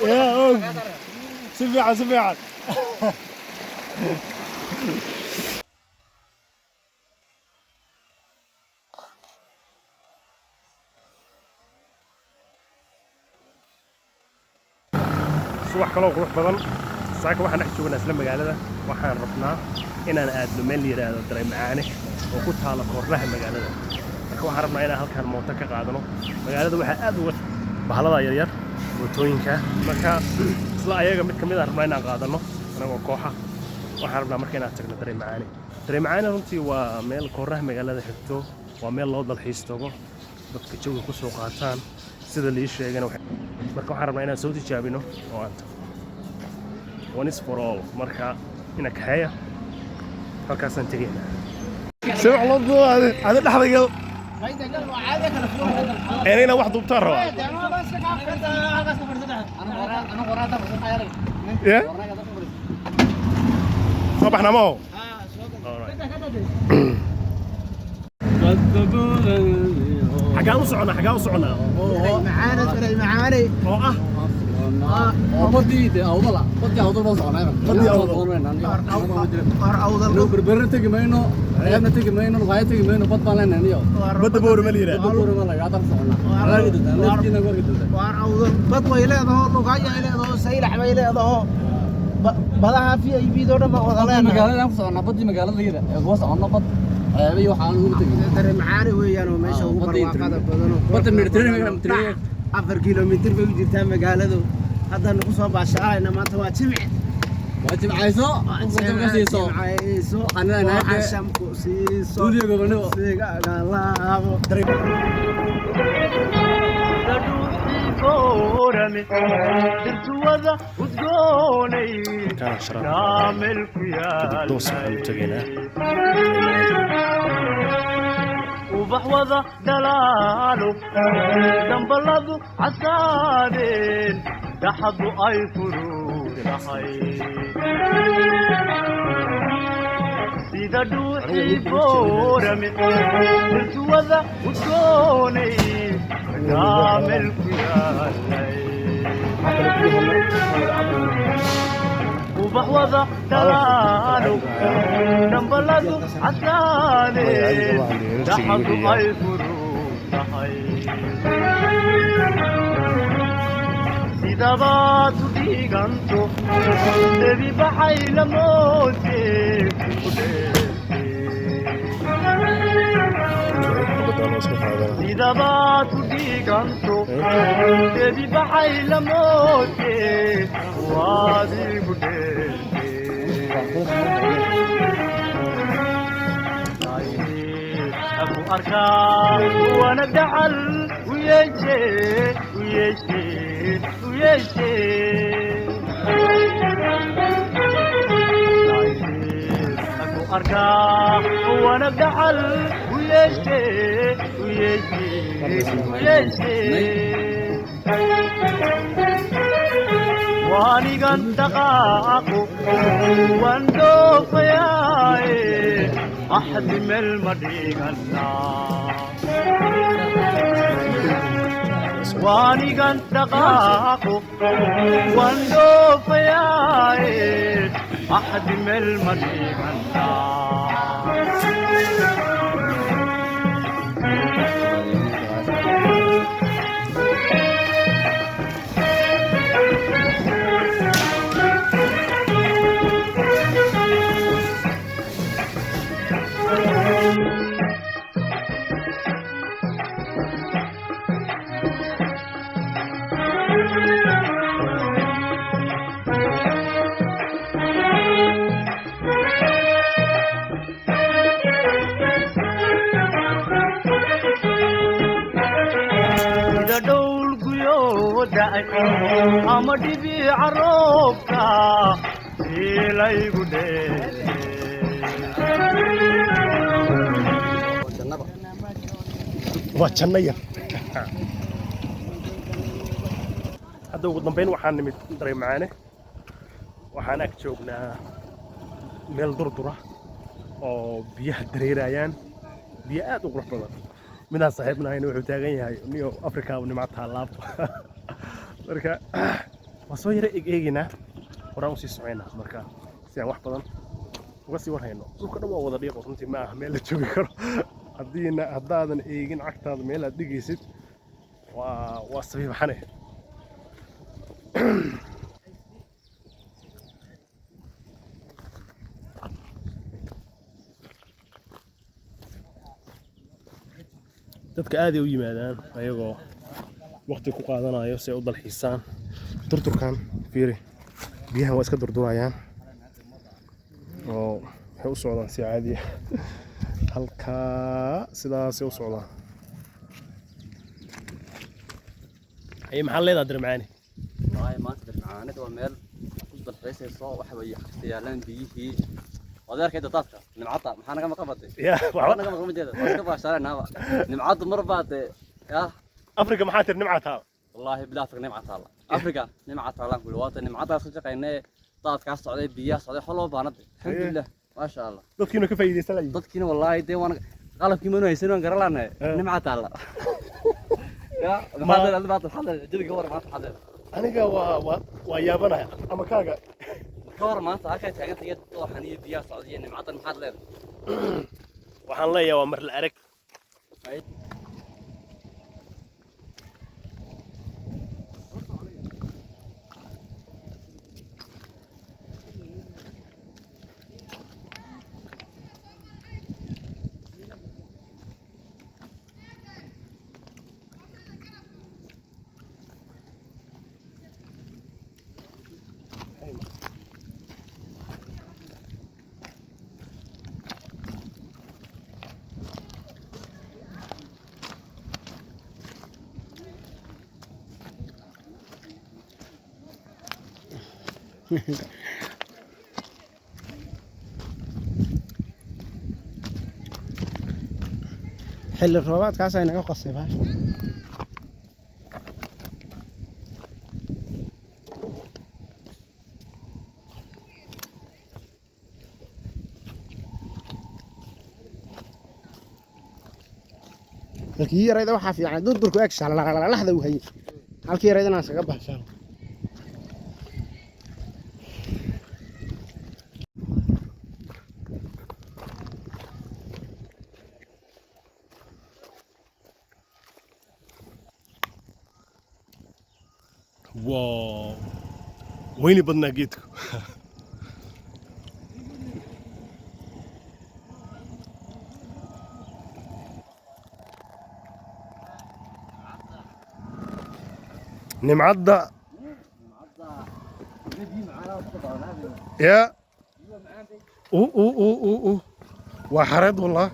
Ya og. Si fiican, si fiican. Subax kaloo qurux badan. Saaka waxaan dhex joognaa isla magaalada. Waxaan rabnaa inaan aadno meel la yidhaahdo Dareemacaane oo ku taala koornaha magaalada. Marka waxaan rabnaa inaan halkaan mooto ka qaadano. Magaalada waxaa aad uga bahalada yaryar, mootooyinka. Marka isla ayaga mid ka mid ah rabnaa inaan qaadano anagoo kooxa. Waxaan rabnaa marka inaan tagno Dareemacaane. Dareemacaane runtii waa meel koornaha magaalada xigto, waa meel loo dalxiis tago, dadka jawiga ku soo qaataan sida lii sheegana. Marka waxaan rabnaa inaan soo tijaabino oo aan tagno. One is for all. Marka ina kaxeeya, halkaasaan tegaynaa. Si wax loo duubo, adi dhexda gal. Inayna wax duubtaan rabaa. Ya soo baxnaa maho. Alright. Xagaan u soconaa? Xagaan u soconaa? Oo ah Badii Awdala, badii Awdal baan soconaa. Badii Awdal. Berberna tegi mayno, xeebna tegi mayno, luqaayo tegi mayno, bad baan leenahay niyo. Badda Boorama la yidhaah. Badda Boorama la yidhaahdo soconaa. Arki doontaa, leefkiina ku arki doontaa. Waar Awdal bad way leedaho, Lugaya ay leedaho, Saylax bay leedaho, badaha VIP doo dhan baa wada Badii leenahay. Magaalada aan ku soconaa, badii magaalada yada ee kuma soconno bad xeebay waxaan ugu tegin. Dare Macaani weeyaan oo meesha ugu badii barwaaqada badan oo badda quruxda Mediterranean, badan. Mediterranean. 4 kilomitir bay u jirtaa magaaladu. Haddaan ku soo baashaalayna. Maanta waa Jimce. Waa jimcayso, qofka ka siiso. Jimcayso. Waxaan leenahay waxaa shamku siiso. Guriga gobonimo. Sigagalaabo. Dirtuwada udgoonay. Halkaan sharaab. Kaamil ku Kadib doos waxaan u tegaynaa ubax wada dhalaalo, dambaladu casaadeen, dhaxadu ay furuu tahay sida dhuuxii Boorame, dirtuwada udgoonay, kaamil ku yaalay, ubax wada dhalaalo, dambaladu casaadeen, dhaxadu ay furuu tahay sidabaad u dhiganto, debi baxay lamoode ku dheerte. Sidabaad u dhiganto, debi baxay lamoode, waad igu dheerte. Aku arkaa wana dhaxal u yeeshe, u yeeshe, u yeeshe. Aku arkaa wana dhaxal u yeeshe, u yeeshe, u yeeshe. Waanigan dhaqaaqo, waan dhoofayaaye, axdi meel ma dhiganaa. Waanigan dhaqaaqo, waan dhoofayaaye, axdi meel ma dhiganaa. Sida dhowl guyoo da'ay ama dhibica roobka ilaygu dheere. Jannada. Waa janno yar. Hadda ugu dambeyn waxaan nimid Dareemacaane. Waxaan ag joognaa meel durdura. Oo biyaha dareerayaan, biyo aad u qurux badan. Midaan saaxiibnahayna wuxuu taagan yahay, "Niyo, Afrika nimco taalaab." Marka waa soo yara eg eegaynaa, horaan usii socoynaa marka si aan wax badan uga sii warhayno. Dhulka dhan waa wada dhiiqo. Runtii ma aha meel la joogi karo haddiina haddaadan eegin cagtaada meel aad dhigaysid. Waa sabiibaxane. Dadka aaday u yimaadaan ayagoo waqti ku qaadanayo si ay u dalxiisaan. Durturkan fiiri, biyahan waa iska durdurayaan oo waxay u socdaan si caadi ah. Halkaa sidaasay u socdaan. Haye, maxaa leedaha Darmacaani? Wallaahi maanta Darmacaanida waa meel ku dalxiisayso. Waxa weeye xagta yaalaan biyihii odeerkayda daadka nimcada. Maxaa naga maqan batay? Ya. Waxba waxba naga maqan ma jeeda, waa iska baashaaraynaaba nimcadu mar baa dee ya. Afrika maxaa tiri? Nimca taal. Wallaahi bila Afrika nimca taala, Afrika nimca taalaan kuli waata. Nimcadaas ka shaqaynee, daadkaas socday, biyaha socday, xoloo baanade, alxamdulilah, maasha Allah. Dadkiina ka faa'iidaysan layihiin. Dadkiina wallaahi dee waan qalabkii manu haysan, waan garan laanahay. Nimca taala ya. Maxaa leedahay maanta? Maxaa leedahay jawiga? War maanta maxaa leedahay? Aniga waa yaabanaya ama kaaga. Ka war maanta halkay taagan tahay dooxan iyo biyaha socday iyo nimcadan, maxaad leedahay? Waxaan leeyahay waa mar la arag. Xilli roobaadkaas ay naga qosay baasha. Halkii yarayda waxaa fiican durdurku eg shalalaxda uu hayay, halkii yarayda aan iskaga bahshaan. Wow, weyni badnaa geedku. Nimcadda ya u u u u u waa xareed wallah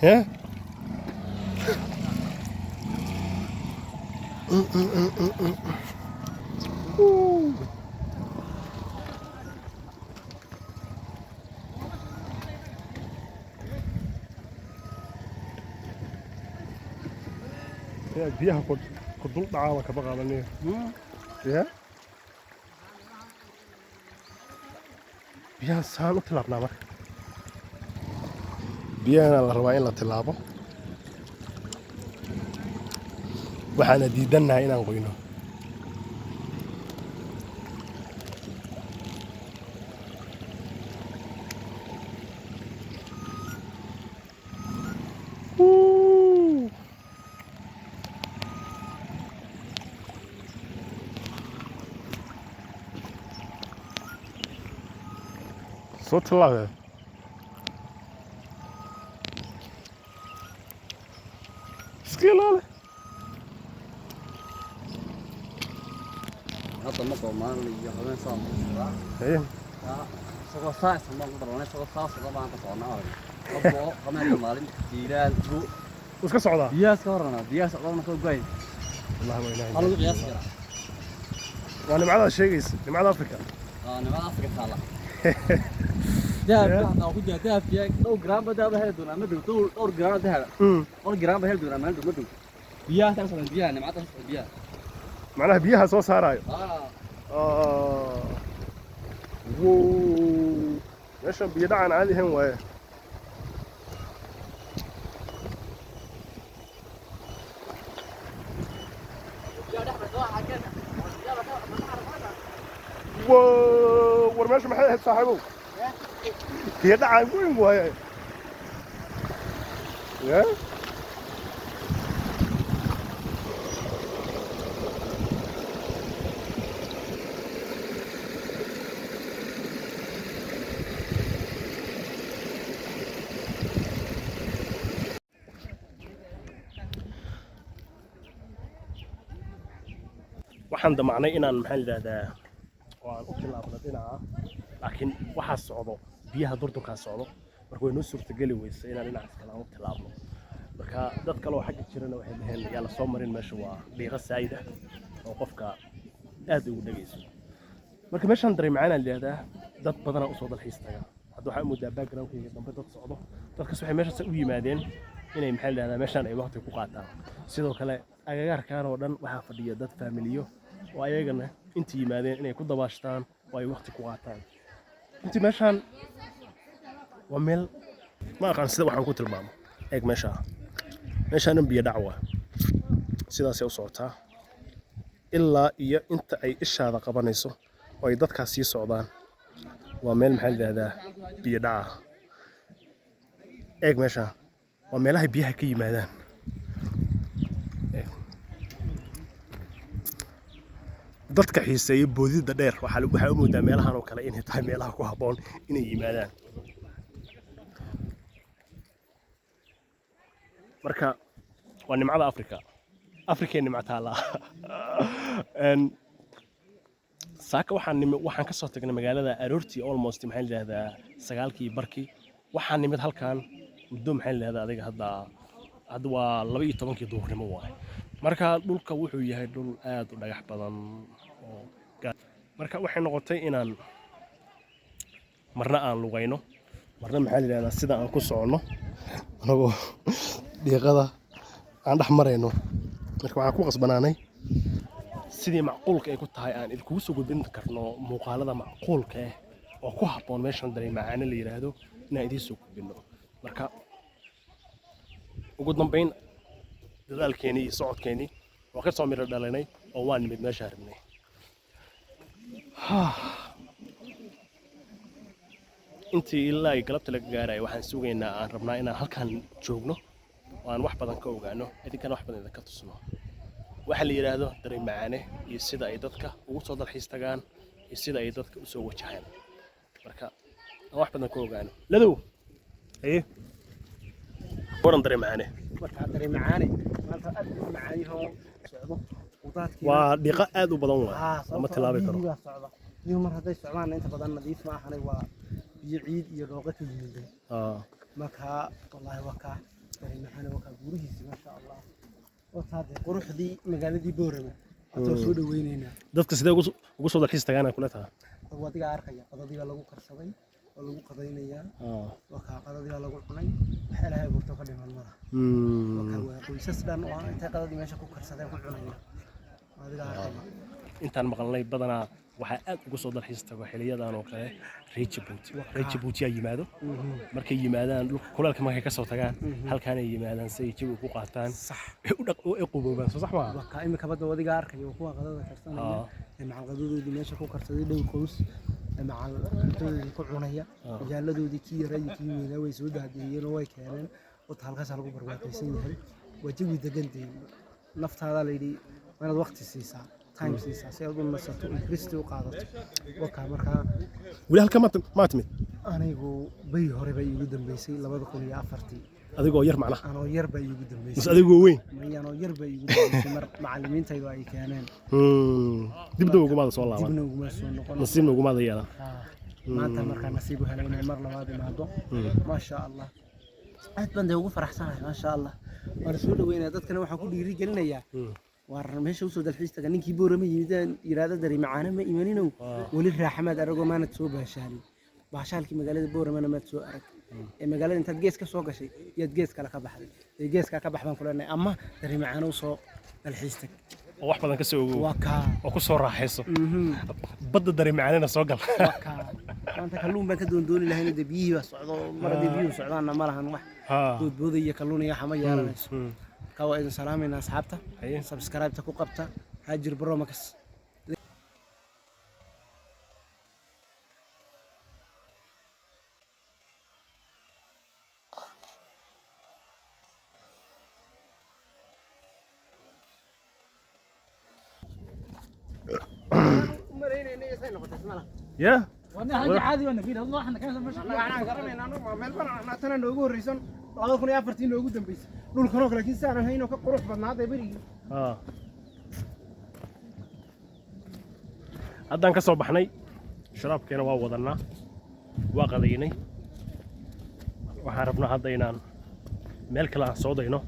ya. Woo. Ya biyaha ku dul dhacaaba kaba qaadanayo ya. Biyaha saan u tilaabnaa marka, biyahana la rabaa in la tilaabo. Waxaana diidannahay inaan qoyno. Woo. Soo tilaabee. Iska ilaali. Hadda ma maalin iyo habeen saa ma socdaa. Haye. Isagoo saa isan baan ku daranay, isagoo saa socda baan ka soconaa. Arag labo habeen iyo maalin jiilaal gu. Wuu iska socdaa. Biyahaas ka warranaa, biyaha socdana soo goay. Wallahi waa ilaahay. Maxaa lagu qiyaasi karaa? Waa nimcadaad sheegaysa, nimcada Afrika. Aa, nimcada Afrika taala dahabka hataa ku jira dahabkiya dhowr gram ba dahab heli doonaa ma dhow, dhowr gram oo dahaba, 100 gram ba heli doonaa maalin dhow ma dhow. Biyaha taa socda, biyaha nimcada socda, biyaha. Macnaha biyaha soo saaraayo. Aa. Ah. Wow. Meeshan biyo dhacaan caadi ahayn waaye. Wow, war meesha maxay ahayd, saaxiibow? Biyo dhacaan weyn waaye ya. Waxaan damacnay inaan, maxaa la yidhahdaa, oo aan u tilaabno dhinaca, laakiin waxaa socdo biyaha durdurkaa socdo. Marka way noo suurtageli weysay inaan dhinacaas kale aan u tilaabno. Marka dad kale oo xagga jirana waxay dhaheen yaa la soo marin, meesha waa dhiiqo saa'id ah oo qofka aad ugu dhegayso. Marka meeshaan Daray Macaan la yidhahdaa, dad badanaa usoo dalxiis taga. Hadda waxaa u moodaa backgroundkayga dambe dad socdo. Dadkaas waxay meeshaas u yimaadeen inay, maxaa la yidhahdaa, meeshaan ay waqti ku qaataan. Sidoo kale agagaarkan oo dhan waxaa fadhiya dad faamiliyo oo ayagana inta yimaadeen inay ku dabaashtaan oo ay waqti ku qaataan. Intii meeshaan waa meel ma aqaan sida waxaan ku tilmaamo. Eeg meeshaa, meeshaanan biyo dhac waa sidaasay u socotaa ilaa iyo inta ay ishaada qabanayso oo ay dadkaas sii socdaan. Waa meel, maxaa la yidhahdaa, biyo dhaca. Eeg meesha, waa meelaha biyaha ka yimaadaan. Eeg. Dadka xiiseeya boodida dheer waxaa u moodaa meelahan oo kale inay tahay meelaha ku habboon inay yimaadaan. Marka waa nimcada Afrika, Afrikee nimco taallaa. Saaka waxaan nimi, waxaan ka soo tagnay magaalada aroortii almost, maxaa la yidhahdaa, 9:30. Waxaan nimid halkan muddo, maxaa la yidhahdaa, adiga hadda waa 12-kii duhurnimo waaye. Marka dhulka wuxuu yahay dhul aad u dhagax badan oo marka waxay noqotay inaan marna aan lugayno, marna, maxaa la yidhahdaa, sida aan ku soconno anagoo dhiiqada aan dhex marayno. Marka waxaan ku qasbanaanay sidii macquulka ay ku tahay aan idinkugu soo gudbin karno muuqaalada macquulka ah oo ku habboon meeshan Daray Macaane la yidhaahdo inaan idiin soo gudbino. Marka ugu dambayn dadaalkeenii iyo socodkeenii waa ka soo miro dhalinay oo waan nimid meeshaa rabnay. Intii ilaa ay galabta laga gaarayo waxaan sugaynaa, aan rabnaa inaan halkan joogno oo aan wax badan ka ogaano, idinkana wax badan idinka tusno waxa la yidhaahdo Daray Macaane iyo sida ay dadka ugu soo dalxiis tagaan iyo sida ay dadka usoo wajahaan. Marka aan wax badan ka ogaano. Ladow, haye, waran Daray Macaane? Markaa Daray Macaane maanta aad buu u macaan yahay oo socdo qudaadkiina. Waa dhiiqo aad u badan waay. Haa, lama sababtoo ah tilaabi karo. Biyihii baa socda. Biyuhu mar hadday socdaanna inta badan nadiif ma ahanay, waa biyo ciid iyo dhooqo ka yimiday. Marka wallaahi waa kaa Daray Macaane, waa kaa guurihiisi, maasha Allah. Wataa dee quruxdii magaaladii Boorama hatoo soo dhaweyneynaa. Dadka sidee ugu soo dalxiis tagaana kula taha? Adigaa arkaya, qadadii baa lagu karsaday oo lagu qadaynayaa. Waa kaa, qadadii baa lagu cunay. Wax Ilaahay abuurto ka dhiman malaha. Waa kaa, waa qoysas dhan oo intay qadadii meesha ku karsadeen ku cunaya. Waa adigaa arkaya. Intaan maqalnay badanaa waxaa aad uga soo dalxiis tago xiliyadan oo kale reer Jabuuti. Reer Jabuuti yaa yimaado. Markay yimaadaan dhulka kuleelka, markay kasoo tagaan halkaanay yimaadaan si ay jawi ku qaataan, ay u dhaq ay qaboobaan. Soo sax maaha? Waa kaa imika badda, adigaa arkaya, waa kuwa qadada karsanaya ee macal qadadoodii meesha ku karsaday, dhow qoys ee macal cuntadoodii ku cunaya. Magaaladoodii kii yaraa iyo kii weynaa way soo daadiyeen oo way keeneen. Wata halkaasaa lagu barwaaqaysan yahay. Waa jawi degan dee. Naftaada la yidhi waa inaad waqti siisaa, time siisaa, si aad u nasato oo kristi u qaadato. Wakaa markaa. Weli halka maa timid? Anigu beri hore baa iigu dambeysay, 2004-tii. Adigoo yar macnaha? Anoo yar baa iigu Mise dambeysay. adigoo weyn? Maya, anoo yar baa iigu dambeysay mar macallimiintaydu ay keeneen. Dibna ugumaada soo laaban? Dibna uguma soo noqon. Nasiibna ugumaada yeelan. Ah, maanta markaa nasiib u helay inaan mar labaad imaado. Maasha Allah, aad baan dee ugu faraxsanahay. Maasha Allah, waana soo dhaweynaya dadkana. Waxaan ku dhiiri gelinayaa waar meesha usoo dalxiis taga. Ninkii Boorama yimid aan yidhaahdo Dari Macaane ma imaninow, weli raaxamaad aragoo maanad soo baashaalin. Baashaalkii magaalada Booramana maad soo arag. Ee magaalada intaad gees ka soo gashay iyaad gees kale ka baxday, ee geeskaa ka bax baan ku leenahay, ama Dari Macaane usoo dalxiis tag. Oo wax badan ka soo ogow. Waa kaa. Oo ku soo raaxayso. Badda Dari Macaanena soo gal. Waa kaa. Maanta kalluun baan ka doondooni lahayn, dee biyihii baa socdo. Mar haddii biyuhu socdaanna ma lahan wax boodbooda iyo kalluun iyo xama yeelanayso. Marka waa idin salaamaynaa, asxaabta. Haye. Subscribe-ta ku qabta Haajir Bromax. Ya. Tana noogu horreysan 2004-tii noogu dambeysay dhulkanoo kale, laakiin saaran haynoo ka qurux badnaaday berigii. Haddaan ka soo baxnay, sharaabkeena waa wadanaa, waa qadaynay. Waxaan rabnaa hadda inaan meel kale aan soo dayno,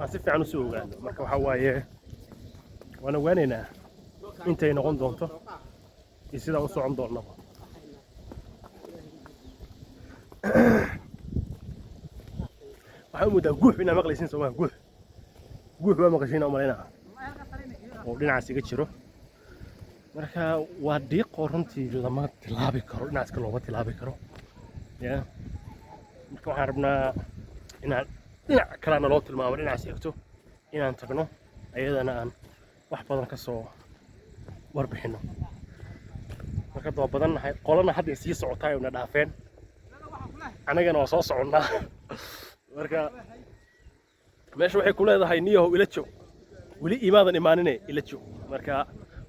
aan si fiican usoo ogaano. Marka waxaa waaye, waan ogaanaynaa intay noqon doonto iyo sidaan u socon doonnaba. Waxaa u moodaa guux inaa maqlaysiin, soomaa? Guux, guux waa maqashiin u malaynaa oo dhinacaas iga jiro. Marka waa dhiiqoo, runtii lama tilaabi karo, dhinacaas ka looma tilaabi karo ya. Marka waxaan rabnaa inaan dhinac kalena loo tilmaamo, dhinacaas egto inaan tagno, ayadana aan wax badan ka soo warbixino. Marka hadda waa badan nahay, qolana hadda sii socotaa na dhaafeen, annagana waa soo soconnaa. Marka meesha waxay ku leedahay, "Niyahow, ila joog, weli imaadan imaanine, ila joog." Marka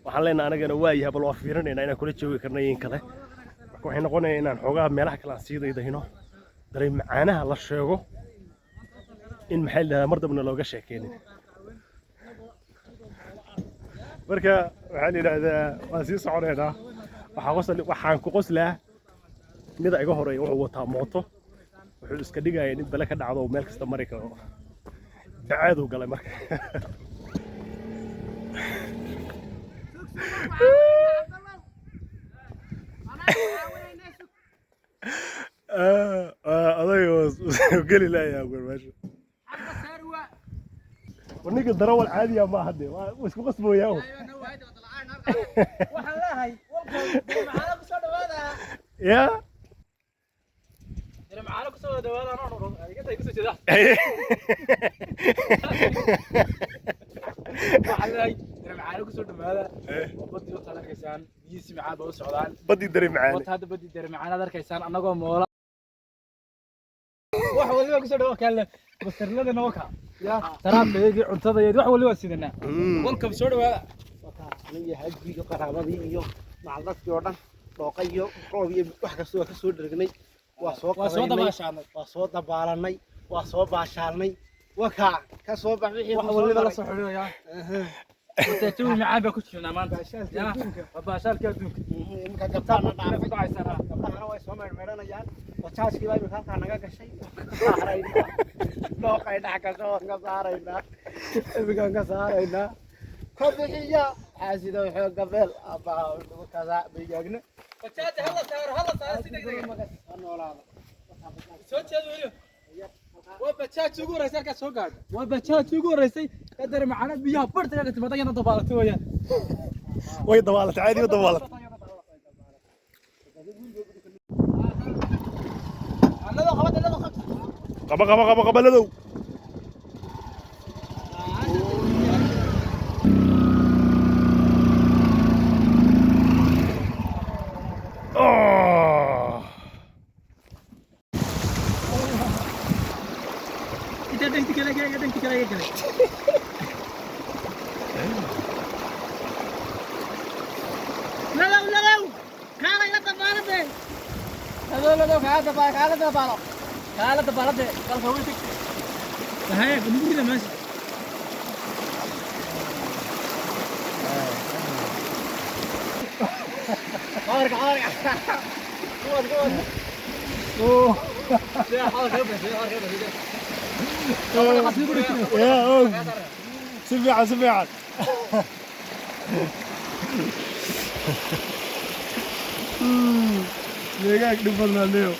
waxaan leenahay anagana waayahay, bal waa fiirinaynaa inaan kula joogi karna iyo in kale. Marka waxay noqonaya inaan xoogaa meelaha kale aan sii daydayno, daray macaanaha la sheego in, maxay la dhahdaa, mar dambena looga sheekeynin. Marka waxaa la yidhaahdaa waan sii soconaynaa. Waxaan qosl, waxaan ku qoslaa mida iga horeeya, wuxuu wataa mooto, wuxuu iska dhigaya nin bale ka dhacdo oo meel kasta mari karo. Bacaaduu galay marka. Odayga geli layaa meesha. War ninka darawal caadiya ma hadde, waa isku qasbooyaa. Waxaan leeyahay welcome kusoo dhawaada. Ya. Macaano kusoo dhawaada, anoo kusoo jeeda. Waxaan leeyahay macaano kusoo dhawaada. Badii wataad arkaysaan, biyihii si macaan ba u socdaan. Badii dari macaane. Wata hadda badii dare macaanaad arkaysaan, annagoo moola wax waliba kusoo dhawa kaale basarlada nooka ya taraafeedii, cuntada wax waliba sidanaa. Welcome, soo dhawaada. Aniga hajiga, qaraabadii iyo macaldadkii oo dhan, dhooqa iyo roob iyo wax kasta waa ka soo dhergnay, waa soo waa soo qadaynay, dabaashaanay, waa soo dabaalanay, waa soo baashaalnay, wakaa ka soo bax wixii wax ku soo waliba la maray. Soo xidhiidhaya wata jawi macaan baa ku jirnaa maanta. Baashaalkii Ya, adduunka. Waa baashaalkii adduunka. Iminka gabdhahana dhaafay. Ku dhacaysaa. Gabdhahana way soo meermeeranayaan. Bajaajkii baa imika halkaa naga gashay, waan ka saaraynaa. Dhooqay dhex gasho, waan ka saaraynaa, imikaan ka saaraynaa. Ka bixiya xaasidow xooga beel aabbaha nagu kasaa baygaagna. Bajaaja hala saaro, hala saaro si degdeg ah. Ha noolaada. Soo jeed weliba. Waa bajaaj ugu horeysay halkaas soo gaadho, waa bajaaj ugu horeysay qadar macana biyaha barta ka timaada yana dabaalatay weeyaan. Way dabaalatay, caadi u dabaalatay. Allada qabad, allada qabta. Qaba, qaba, qaba, qaba ladow. Oh. Inta dhanti kale kale, dhanti kale kale. Lalow, lalow, kaalay la dabaalade. Lalow, lalow, kaala dabaalo, kaala dabaalo. Kaala dabaalade kalka way tagtay. Haya nugu rida meesha. Qabarka, qabarka. Kuwad, kuwad. Ya og, si fiican, si fiican. Deegaank dhib badnaa leo.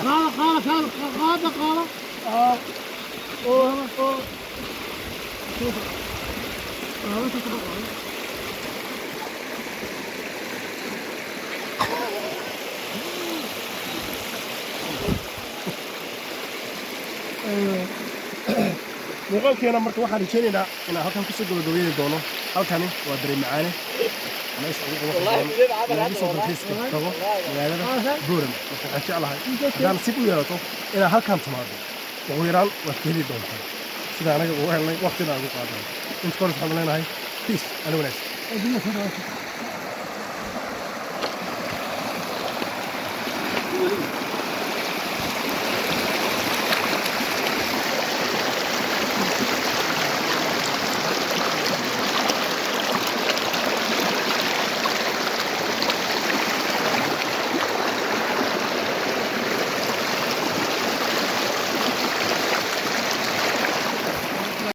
Qaada, qaada, qaada, qaada, qaada. Oo, oo. Muuqaalkeena marka waxaan rajaynaynaa inaan halkan kusoo gabagabayni doono. Halkani waa Darey Macaane, meesha ugu quruxda badan loogu soo dalxiiska tago magaalada Boorama. Marka waxaan jeclahay haddaan nasiib u yeelato inaad halkan timaado, ugu yaraan waad ka heli doontaa sida anaga ugu helnay waqtina ugu qaadanay. Inta kores waxaan leenahay peace ana wanaagsan.